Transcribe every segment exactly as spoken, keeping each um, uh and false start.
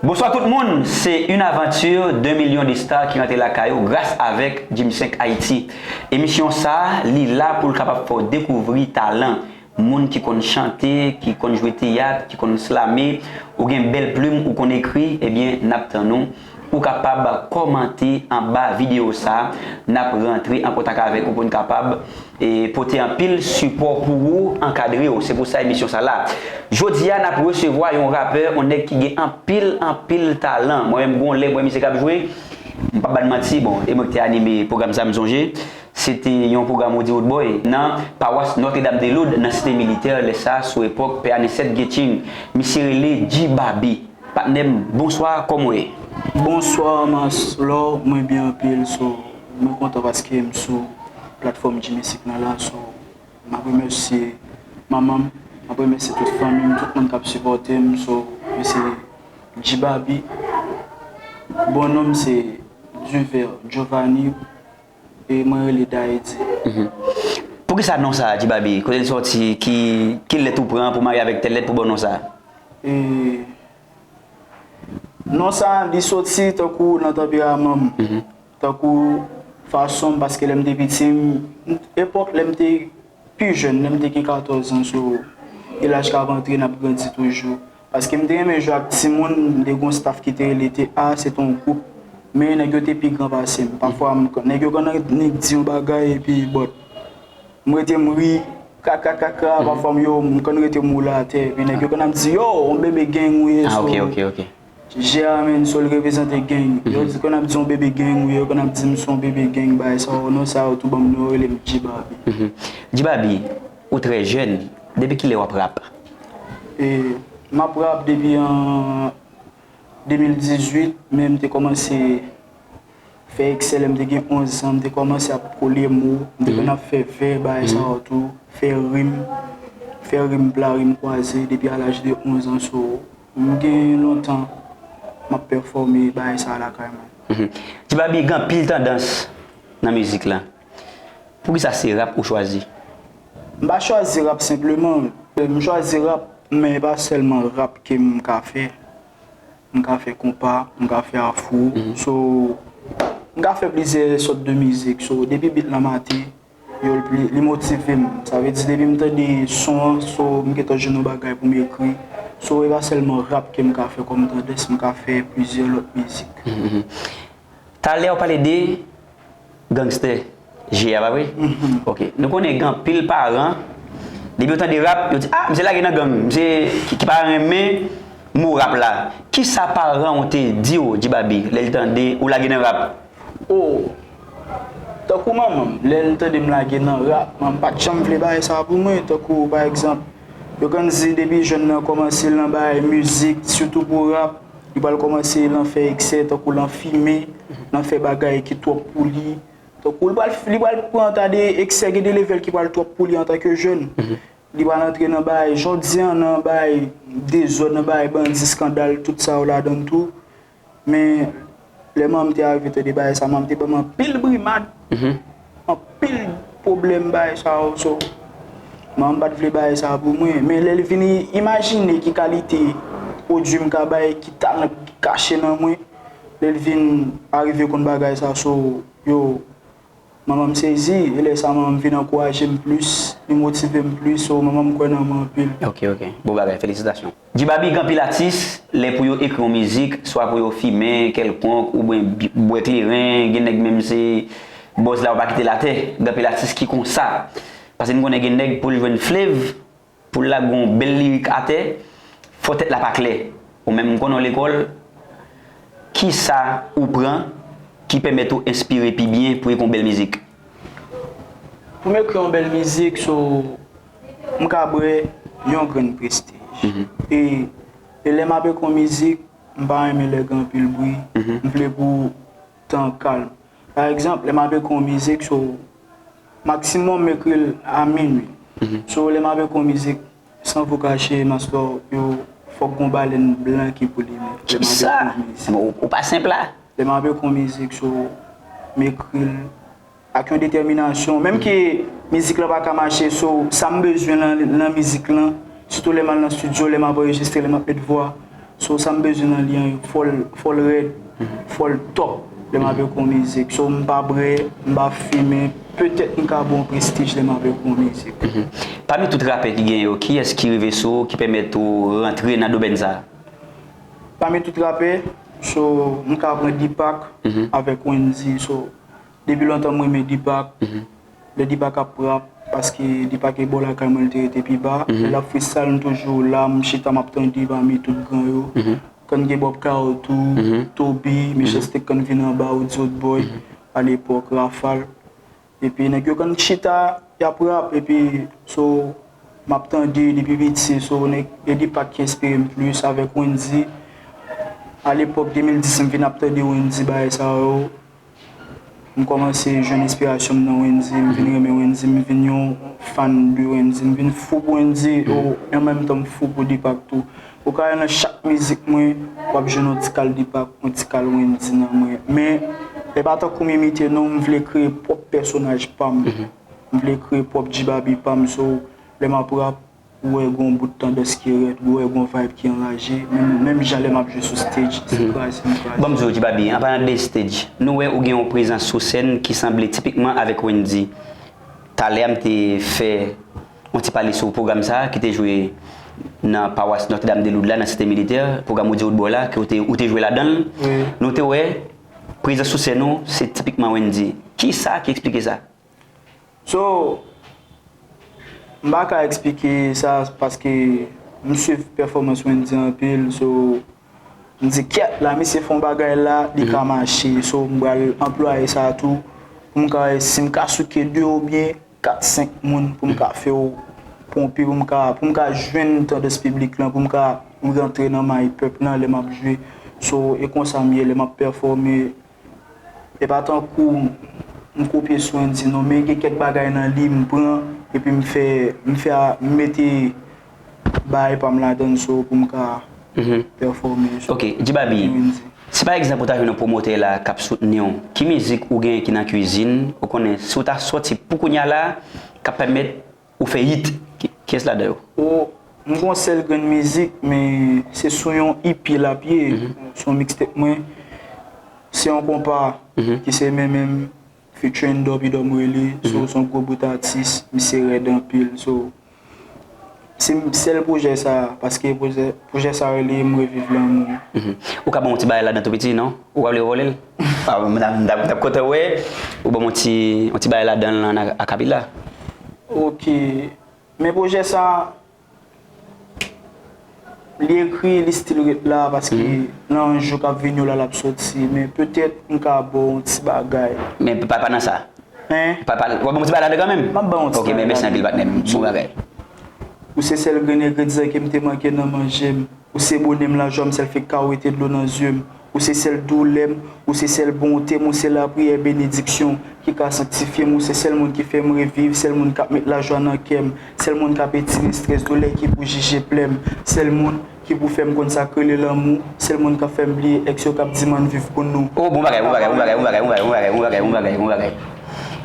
Bonsoir tout moun, se une aventure d'un million de stars ki rantre lakay ou gras avèk Jim cinq Haïti. Emisyon sa a, li la pou l kapab fè w dekouvri talan moun ki konn chante, ki konn jwe teyat, ki konn slame. Ou gen bèl plim, ou konn ekri, ebyen, n ap tann ou. Ou kapab kòmante anba videyo sa a. N ap rantre an kontak avèk ou pou n kapab e pote anpil sipò pou ou, ankadre w. Se pou sa emisyon sa la. Jodi a, n ap resevwa yon rapè, yon nèg ki gen anpil, anpil talan. Mwen menm, gon lè m wè misye k ap jwe, m p ap ba n manti, bon, e mwen ki te anime pwogram sa, m sonje. Se te yon pwogram Roody Roodboy nan pawas Notre Dame de Lourdes, nan Site Militè, lè sa, sou epòk Pè Anicet Guetching. Misye rele G-Baby. Patnè m, bonswa, kòman w ye? Bonswa, Maslò, mwen byen anpil, so, mwen kontan paske m sou platfòm G-Music nan la, so, m ap remèsye manman m, m ap remèsye tout fanmi m, tout moun k ap sipòte m, so, mwen se G-Baby, bon non m se Duvert Giovanni, e mwen rele Daydi. Mhm. Poukisa non sa a, G-Baby? Kote l sòti? Ki, ki lèt ou pran pou marye avèk tèl lèt pou ba w non sa a? E, non sa a, li soti tankou nan tanperaman m. Mhm. Tankou fason m, paske lè m te piti, m, epòk lè m te pi jèn, lè m te gen katòz an, so, e laj k ap antre, n ap grandi toujou. Paske m te renmen jwe ak timoun, m te gon staff ki te rele T A, se te yon gwoup. Men nèg yo te pi gran pase m. Pafwa, m, nèg yo konn annik di yon bagay, epi, but, m rete m ri, kaka, kaka, mhm, pafwa m yo, m konn rete m woule atè, epi nèg yo konn ap di, yo, yon bebe gang ou ye, ah, so, ok, ok, ok. G A menn, so l reprezante gang. Yo, mhm, di konn ap di yon bebe gang ou ye, yo konn ap di m se yon bebe gang, bagay sa yo, non sa yo tou ban m non, yo rele m G-Baby. Mhm. G-Baby, ou trè jèn, depi kilè w ap rap? E, m ap rap depi an de mil dizuit, men m te kòmanse fè eksè lè m te gen onz an, m te kòmanse ap kole mo, m te konn ap fè vè, bagay sa yo tou, fè rim, fè rim pla, rim kwaze, depi a laj de onz an, so, m gen lontan m ap pèfòme bagay sa a lakay mwen. Mhm. G-Baby, gen anpil tandans nan mizik la. Poukisa se rap ou chwazi? M pa chwazi rap senpleman. M chwazi rap, men e pa sèlman rap ke m ka fè. M ka fè konpa, m ka fè afro. Mhm. So, m ka fè plizyè sòt de mizik. So, depi beat lan mate, yo, li, li motive m. Sa vle di, depi m tande son an, so, m gentan jwenn yon bagay pou m ekri. So, e pa sèlman rap ke m ka fè kòm tandans, m ka fè plizyè lòt mizik. Mhm, mhm. Talè ou pale de gangstè, G A, pa vre? Mhm. Ok. Nou konnen gen anpil paran, depi yo tande rap, yo di, ah, misye lage nan gang, misye ki, ki pa renmen mo rap la. Kisa paran w te di w, G-Baby, lè l tande ou lage nan rap? Oh, tankou manman m, lè l tande m lage nan rap, manman m pa t janm vle bagay sa pou mwen, tankou, pa egzanp, yo konn di depi jèn nan kòmanse lan bagay mizik, sitou pou rap, li pral kòmanse lan fè eksè, tankou lan fimen, lan fè bagay ki twòp pou li. Tankou li pral, li pral pran ta de eksè, gen de levèl ki pral twòp pou li antanke jèn. Mhm. Li pral antre nan bagay, jodi an, nan bagay dezòd, nan bagay bandi, eskandal, tout sa yo ladan l tou. Men, lè manman m te arive tande bagay sa, manman m te ban m anpil brimad, mhm, anpil pwoblèm bagay sa yo. So, manman m pa t vle bagay sa pou mwen. Men lè l vin imajine ki kalite pwodui m ka bay, ki talan ki kache nan mwen, lè l vin arive konn bagay sa, so, yo, manman m sezi, e lè sa manman m vin ankouraje m plis, li motive m plis, so manman m kwè nan mwen anpil. Ok, ok. Bon bagay, felisitasyon. G-Baby, gen anpil atis, lè pou yo ekri yon mizik, swa pou yo fimen kèlkonk, oubyen bi-, bwè kleren, gen nèg menm se bòz la yo pa kite l atè. Gen anpil atis ki konsa. Paske n konnen gen nèg pou l jwenn flev, pou l lage yon bèl lirik atè, fò tèt la pa klè. Ou menm, m konnen w lekòl, kisa ou pran ki pèmèt ou enspire pi byen pou ekri yon bèl mizik? Pou m ekri yon bèl mizik, so, m ka bwè yon grenn Prestige. Mhm. E, e lè m ap ekri yon mizik, m pa renmen lè gen anpil bri. Mhm. M vle pou tan kalm. Pa egzanp, lè m ap ekri yon mizik, so, maksimòm m ekri l a minui. Mhm. So, lè m ap ekri yon mizik, san vo kache, Maslò, yo, fòk gon balèn blan ki pou li menm. Lè m ap ekri yon mizik. Ou, ou pa senp la. Lè m ap ekri yon mizik, so, m ekri l ak yon detèminasyon. Menm ke mizik lan pa ka mache, so, sa m bezwen lan, lan mizik lan, sitou lè m al nan estidyo, lè m ap anrejistre, lè m ap met vwa, So, sa m bezwen nan li an, fò l, fò l rèd, fò l top lè m ap ekri yon mizik. So, m pa bwè, m pa fimen, petèt m ka ba w prestij lè m ap ekri yon mizik. Pami tout rapè ki gen yo, kiyès ki rive sou ou, ki pèmèt ou rantre nan domèn sa a? Pami tout rapè, so, m ka pran Deepak avèk Wendyy. So, depi lontan m renmen Deepak. Lè Deepak ap rap, paske Deepak e bò lakay mwen li te rete pi ba. Lè l ap freestyle, m toujou la, m chita, m ap tande pami tout gran yo. Konn gen Bob Kao tou, Toby, Michel Steak konn vin anba, Oudi Roodboy, alepòk, Rafal. Epi nèg yo konn chita, y ap rap, epi so, m ap tande depi piti, so, nèg, e Deepak ki enspire m plis avèk Wendyy. Alepòk de mil dis, m vin ap tande Wendyy, bagay sa yo. M kòmanse jwenn enspirasyon m nan Wendyy, m vin renmen Wendyy, m vin yon fan de Wendyy, m vin fou pou Wendyy, o, e an menm tan m fou pou Deepak tou. Ou ka wè nan chak mizik mwen, w ap jwenn yon ti kal Deepak, yon ti kal Wendyy nan mwen. Men, e pa tankou m imite non, m vle kreye pwòp pèsonaj pa m. M vle kreye pwòp G-Baby pa m, so, lè m ap rap, ou wè gon bout tandans ki rèd, ou wè gon vibe ki anraje, menm, menm jan lè m ap jwe sou stage, se kraze m kraze. Ban m di w, G-Baby, an palan de stage, nou wè ou gen yon prezans sou sèn ki sanble tipikman avèk Wendyy. Talè a m te fè yon ti pale sou pwogram sa a ki te jwe nan pawas Notre Dame de Lourdes la, nan Site Militè, pwogram Oudi Roodboy la, ke ou te, ou te jwe ladan l. Nou te wè, prezans sou sèn ou, se tipikman Wendyy. Kisa ki eksplike sa? So, m pa ka eksplike sa paske m swiv pèfòmans Wendyy anpil, so, m di, kyèt la, misye fè yon bagay la, li ka mache, so, m pral anplwaye sa tou, pou m ka wè si m ka souke de oubyen kat, senk moun, pou m ka fè yo ponpe, pou m ka, pou m ka jwenn tandans piblik lan, pou m ka rantre nan may pèp lan lè m ap jwe. So, e konsa m ye, lè m ap pèfòme, e pa tankou m kopye sou Wendyy non, men gen kèk bagay nan li m pran, epi m fè, m fè, m mete bagay pa m ladan l, so, pou m ka pèfòme. So, Ok, G-Baby, si pa egzanp ou ta jwenn yon pwomotè la k ap soutni w, ki mizik ou genyen ki nan kwizin, ou konnen, si w ta sòti pou kounya la, k ap pèmèt ou fè hit, ki, kiyès ladan yo? O, m gon sèl grenn mizik, men se sou yon E P l ap ye, sou yon mixtape mwen. Se yon konpa ki se Men Men m featuring Dòpidò m rele, so, se yon gwo bout atis, misye rèd anpil, so, se m, sèl pwojè sa, paske pwojè, pwojè sa rele M Reviv Lanmou. Ou ka ban yon ti bagay ladan tou piti, non? Ou pa vle vòlè l? Ah, m t ap, m t ap, m t ap kontan wè ou ban m yon ti, yon ti bagay ladan l an a, akapela. Ok. Men pwojè sa, li ekri, li still ret la, paske nan yon jou k ap vini yo la, l ap soti. Men petèt, m ka ba w yon ti bagay. Men pa, pa nan sa. Hein? Pa, pa, w ap ban m yon ti bagay ladan kanmenm? M ap ba w yon ti Ok, men bagay mèsi anpil, ladan. Patnè m. Bon bagay. Ou se sèl grenn engredyan ke m te manke nan manje m. Ou se bonè m, lajwa m, sèl fek ka wete dlo nan zye m. Ou se sèl doulè m, ou se sèl bonte m, ou se lapriyè benediksyon ki ka sanktifye m, ou se sèl moun ki fè m reviv, sèl moun k ap met lajwa nan kè m, sèl moun k ap etire estrès, doulè ki pou jije plè m, sèl moun ki pou fè m konn sa k rele lanmou, sèl moun k ap fè m bliye èks yo k ap di m ann viv pou nou. Oh, bon bagay, bon bagay, bon bagay, bon bagay, bon bagay, bon bagay, bon bagay, bon bagay, bon bagay.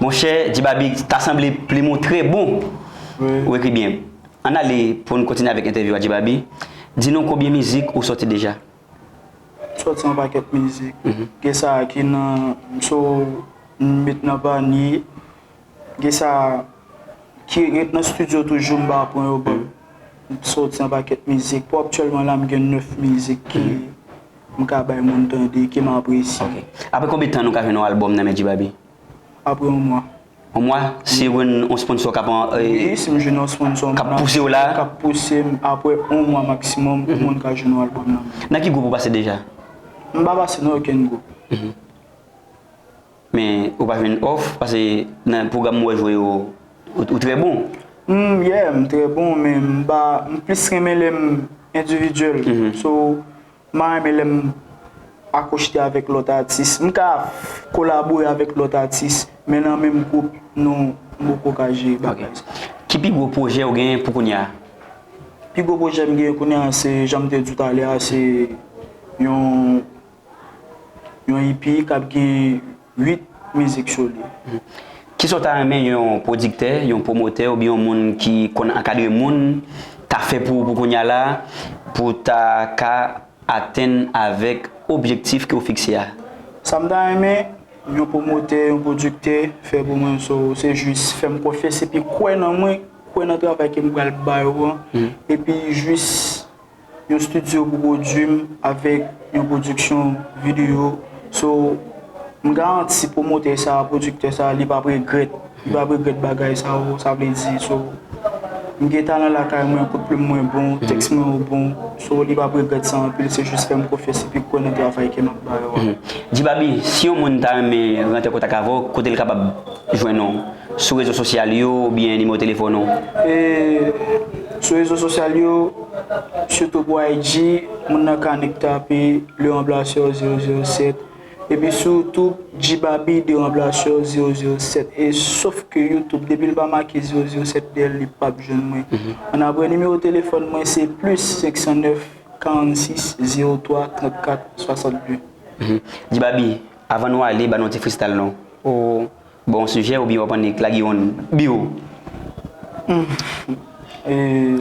Monchè, G-Baby, ta sanble plim ou trè bon. Wi. Ou ekri byen. Ann ale pou n kontinye avèk entèvyou a, G-Baby. Di nou konbyen mizik ou sòti deja? M sòti yon pakèt mizik. Gen sa ki nan, so, m met nan panye. Gen sa ki ret nan estidyo toujou, m pa pran yo, but m sòti yon pakèt mizik. Pou aktyèlman la, m gen nèf mizik ke m ka bay moun tande, ke m apresye. Ok. Apre konbyen tan nou ka jwenn yon albòm nan men G-Baby? Apre yon mwa. Yon mwa? Si w jwenn yon sponsò k ap, eh, Wi, si m jwenn yon sponsò, k ap pouse w la? K ap pouse m, apre yon mwa maksimòm, pou moun ka jwenn yon albòm nan men m. Nan ki gwoup ou pase deja? M pa pase nan okenn gwoup. Men ou pa jwenn òf, paske nan pwogram mwen jwe yo, ou, ou trè bon. Mm, yeah, m trè bon, men m pa, m plis renmen lè m endividyèl. So, m pa renmen lè m akwochte avèk lòt atis. M ka kolabore avèk lòt atis, men nan menm gwoup, non, m poko ka jere bagay sa. Ki pi gwo pwojè ou genyen pou kounye a? Pi gwo pwojè m genyen kounye a, se, jan m te di w talè a, se yon, yon E P k ap gen uit mizik sou li. Kisa w ta renmen yon pwodiktè, yon pwomotè oubyen yon moun ki konn ankadre moun ta fè pou ou pou kounye a la, pou w ta ka atenn avèk objektif ke w fikse a? Sa m ta renmen, yon pwomotè, yon pwodiktè fè pou mwen, so, se jis fè m konfyans epi kwè nan mwen, kwè nan travay ke m pral ba yo an. Epi jis yon estidyo pou pwodui m avèk yon pwodiksyon videyo. So, m garanti pwomotè sa, pwodiktè sa, li p ap regrèt. Li p ap regrèt bagay sa yo, sa vle di, so, m gen talan lakay mwen, kout plim mwen bon, tèks mwen yo bon. So, li p ap regrèt sa anpil, se jis fè m konfyans epi kwè nan travay ke m ap ba yo an. Djibaby, si yon moun ta renmen rantre an kontak avè w, kote l kapab jwenn ou? Sou rezo sosyal yo oubyen nimewo telefòn ou? E, sou rezo sosyal yo, sitou pou I G, moun nan ka annik tape Le Ranplasè zewo zewo sèt. Epi sou YouTube, Djibaby de Ranplasè zewo zewo sèt. E sof ke YouTube, depi l pa make zewo zewo sèt dèyè l, li p ap jwenn mwen. Annapre, nimewo telefòn mwen se plis senk san nèf, karannsis, zewo twa, trannkat, swasannde. Djibaby, avan nou ale, ba nou yon ti freestyle non. Ou Bon sijè oubyen w ap annik lage yon biwo?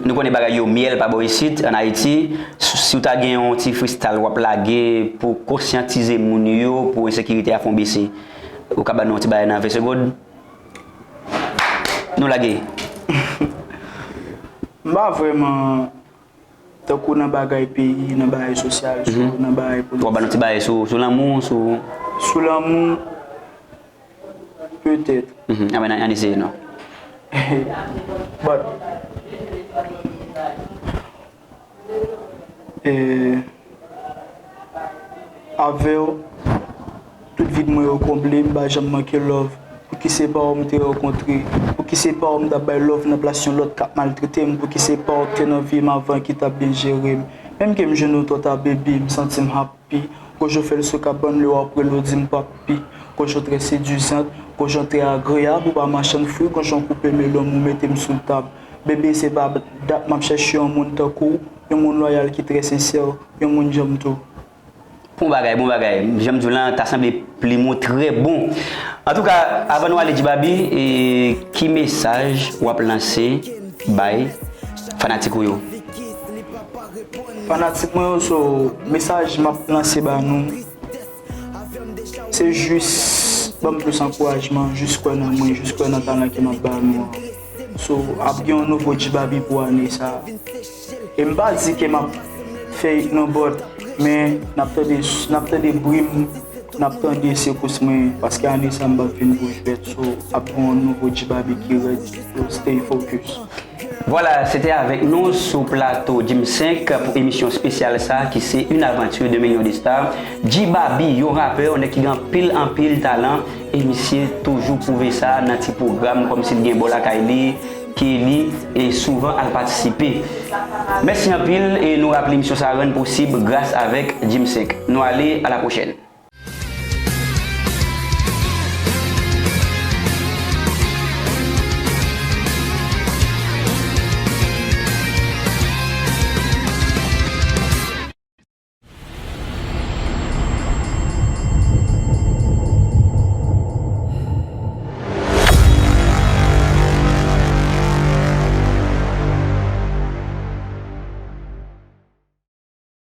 Nou konnen bagay yo myèl pa bò isit, ann Ayiti. Si, si w ta gen yon ti freestyle w ap lage pou konsyantize moun yo, pou ensekirite a fè yon bese, ou ka ban nou yon ti bagay nan ven segonn? Nou lage. M pa vrèman Tankou nan bagay peyi, nan bagay sosyal, sou, nan bagay politik. W ap ba nou ti bagay sou, sou lanmou, sou. Sou lanmou, petèt. Anben, ann eseye non. But, eh, avè w, tout vid mwen yo konble, m pa janm manke love. Pouki se pa w m te rankontre? Pouki se pa w m t ap bay love nan plas yon lòt k ap maltrete m? Pouki se pa w k te nan vi m avan ki t ap byen jere m? Menm ke m jwenn ou twò ta, baby, m santi m happy. Koz ou fè l sou kabann, lè w ap rele w di m papi. Koz ou trè sedizant, koz ou trè agreyab, ou pa machann fwi, koz ou koupe melon m, ou mete m sou tab. Baby, se pa dat m ap chèche yon moun tankou w, yon moun lwayal ki trè sensè, yon moun jan m tou. Bon bagay, bon bagay. Jan m di w lan, ta sanble plim ou trè bon. Antouka, avan nou ale, Djibaby, e, ki mesaj w ap lanse bay fanatik ou yo? Fanatik mwen yo, so, mesaj m ap lanse ba nou, se jis ban m plis ankourajman, jis kwè nan mwen, jis kwè nan talan ke m ap ba nou an. So, ap gen yon nouvo Djibaby pou ane sa a. E m pa di ke m ap fè it non, but, men n ap tande, n ap tande bri m, n ap tande sekous mwen, paske ane sa a m p ap vin pou jwèt, so, ap gen yon nouvo Djibaby ki rèd, so stay focus. Vwala, se te avèk nou sou plato Jim senk pou emisyon espesyal sa a ki se Une aventure de millions de stars. Djibaby, yon rapè, yon nèg ki gen anpil, anpil talan, e misye toujou pwouve sa nan ti pwogram kòmsi l gen bò lakay li, ke li, e, souvan al patisipe. Mèsi anpil, e nou raple emisyon sa a rann posib gras avèk Jim senk. Nou ale, a la pwochèn.